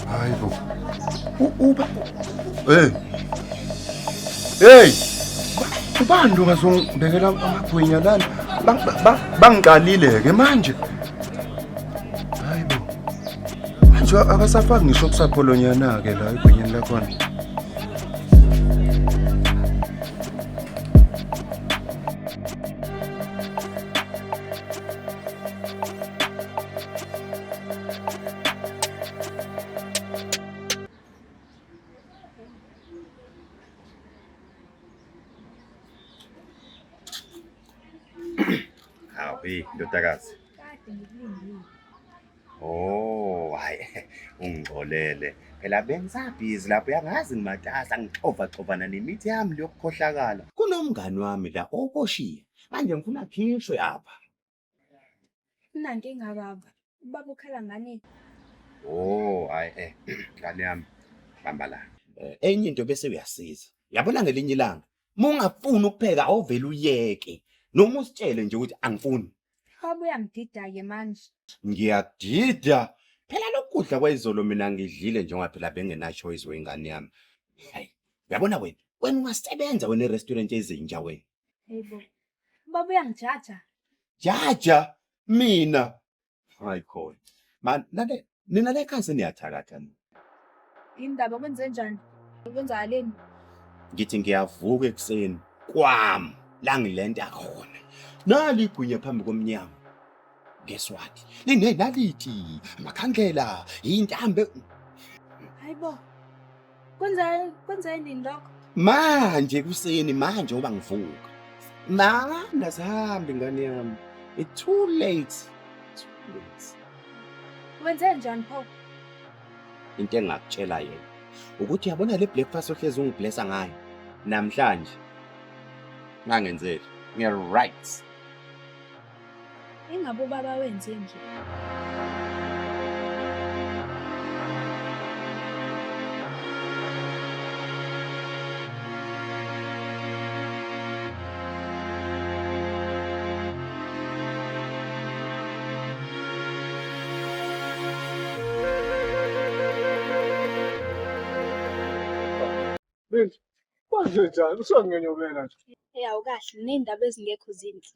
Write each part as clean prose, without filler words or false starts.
Hayi bo. Uba Hey. Hey. Ubani lo ngazongibekela amagwinya lana? Bangiqalile ke manje. Hayi bo. Manje akasafaki ngisho kusapholonyana ke la egwinyeni lakhona. Hawu, hey ndodakazi. Kade ngikulindile. Oh, hayi ungixolele. Phela bengisabhizi lapho uyangazi ngimatasa ngixova xovana nemithi yami leyokukhohlakala. Kunomngani wami la oboshiwe. Manje ngifuna khishwe apha. Unankinga baba. Ubaba ukhala ngani? Oh, hayi ngane yami bamba la. Enye into bese uyasiza. Yabona ngelinye ilanga uma ungafuni ukupheka awuvele uyeke. Noma usitshele nje ukuthi angifuni. Baba uyangidida-ke manje. Ngiyadida. Phela lokudla kwayizolo mina ngidlile njengoba phela bengena choice wengane yami. Hayi, uyabona wena, wena ungasebenza wena e-restaurant ezinja wena. Yebo. Baba uyangijaja. Jaja mina. Hayi khona. Man, nale nina le khasi niyathakatha nina. Indaba kwenze njani? Kwenzakaleni? Ngithi ngiyavuka ekuseni kwami la ngilenta khona. Nali igwinya phambi komnyango. Guess what? Linenaliti, amakhandlela, intambo. Hayibo. Kwenza kwenza nini lokho? Manje kuseni manje ngoba ngivuka. Mana sihambe ngane yami. It's too late. Too late. Wenze njani pho? Into engakutshela yena ukuthi uyabona le breakfast ohlezi ungiblessa ngayo namhlanje ngangenzeli ngi right. Ingabe ubaba wenze nje? Binti, kwenze njani? Usangenyobela nje. Hey, awukahle ney'ndaba ezingekho zinhle.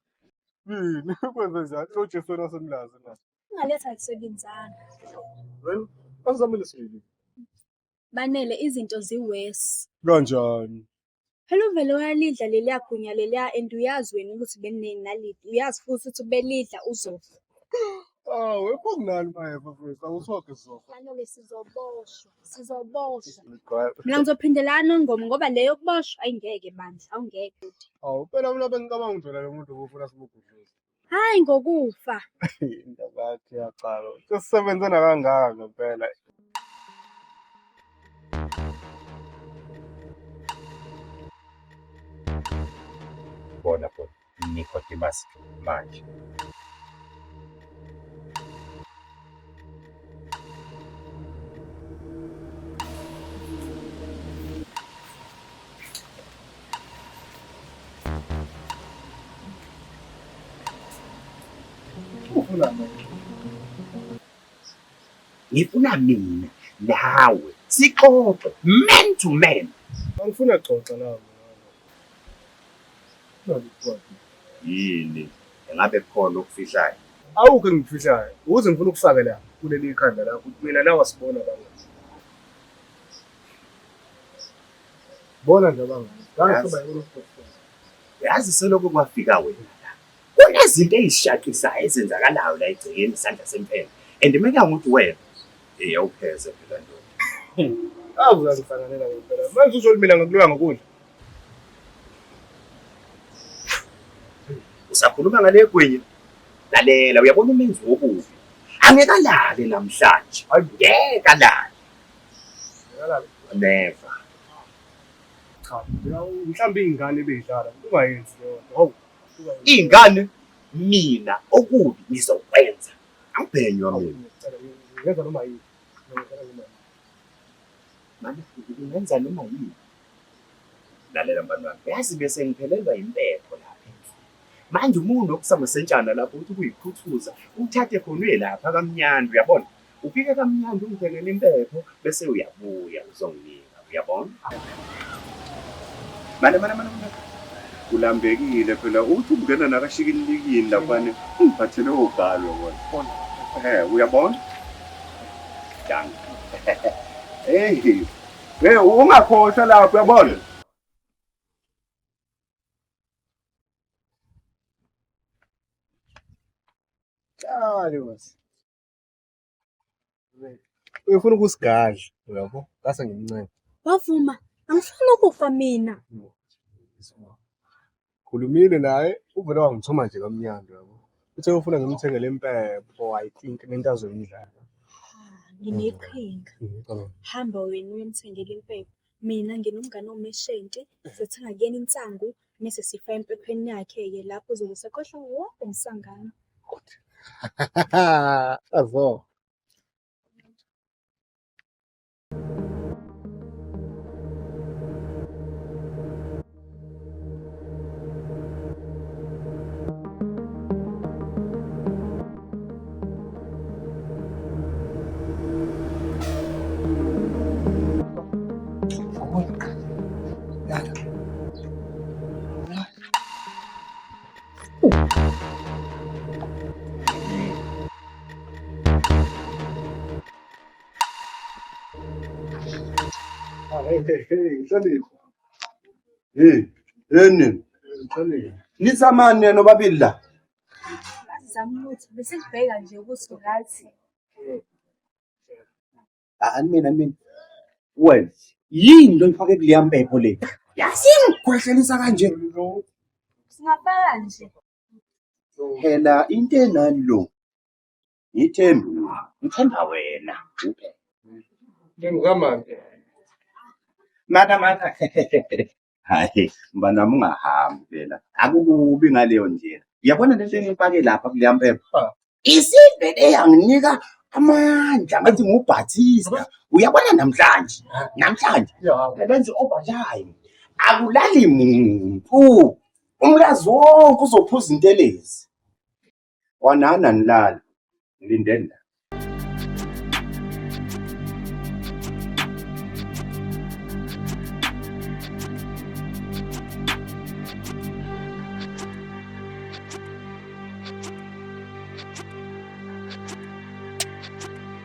Yini? Kwenze njani? Lo Jesu wena semlazi na. Ungaletha kusebenzana. Wena azamele sibili. Banele izinto ziwesi. Kanjani? Phela uvele wayalidla leliya gunya leliya and uyazi wena ukuthi beninenaliti. Uyazi futhi ukuthi belidla uzofa. Awu, ekunani mayefa mfethu, awusoke sizofa. Banele sizoboshwa, sizoboshwa. Mina ngizophindela nongoma ngoba le yokuboshwa ayingeke bandla, awungeke. Awu, phela mina bengicabanga ukuthi wena lo muntu ubufuna simugudluze. Hayi ngokufa. Indaba yakhe iyaqala. Sesisebenze nakangaka ngempela. Bona bona Nicodemus manje. Ngifuna mina nawe sixoxe man to man. Angifuna xoxa nawe. Yini? Engabe kukhona okufihlayo? Awukho engikufihlayo. Ukuze ngifuna ukufake la kuleli ikhanda lakho ukuthi mina nawe asibona bangani. Bona nje abangani. Ngangihloba yini Yazi selokhu kwafika wena la. Kunezinto ezishaqisayo ezenzakalayo la egcekeni isandla sempela. And meka ukuthi wena eh awupheze phela ndoda. Awu uyangifananela ngempela. Manje usho mina ngikuloya ngokudla. Usakhuluma ngale gwinya. Lalela uyabona umenzi wobubi. Angeke alale namhlanje. Ngeke alale. Never. Cha, mhlawumbe iy'ngane ebey'dlala ungayenzi leyo nto. Hawu. Iy'ngane mina okubi ngizokwenza. Angibhenywa mina. Ngenza noma yini. Ngenza noma yini. Manje ungenza noma yini. Lalela mfana wami, yazi bese ngiphelelwa impepho lapha endlini. Manje umuntu okusamasentshana lapho uthi kuyikhuthuza, uthathe khona uye lapha kamnyandi, uyabona? Ufike kamnyandi ungithengele impepho bese uyabuya uzonginika, uyabona? Mane mane mane mane. Kulambekile phela uthi ungena nakashikilikini laphana ungiphathele ogalo uyabona. Eh uyabona? Dankie. Hey. Hey ungakhohlwa lapho uyabona? Qali was. Uyofuna ukusigadla, uyabo? Ngase ngimncenge. Wavuma, angifuni ukufa mina. Khulumile naye, uvele wangithuma nje kamnyando, uyabo? Uthe ufuna ngimthengele impepho, I think nento azoyidlala. Ngineqhinga. Hamba wena uyomthengela impepho. Mina nginomngane owumeshenti, sithenga kuyena insangu mese sifaka empepheni yakhe-ke lapho uzobe esekhohlwa wonke umsangano. Azo. Hey, yini? Nizamani nobabili la? Zama lutho, besibheka nje ukuthi ngathi Ani mina mina. Wena yini lo ifake kuleya mpepho le? Yasingikhwehlelisa kanje. Singafaka nje. Phela into enani lo. Ngithembi. Ngithemba wena. Ngikamanje. Mana mana. Hayi, mbanami ungahambi phela. Akukubi ngaleyo ndlela. Uyabona lento engifake lapha kuleya mpepho? Isivele yanginika amandla ngathi nguBhatista. Uyabona namhlanje? Namhlanje benza overtime. Akulali muntu. Umlazi wonke uzophuza intelezi. Wanana nilala. Ngilindeni la.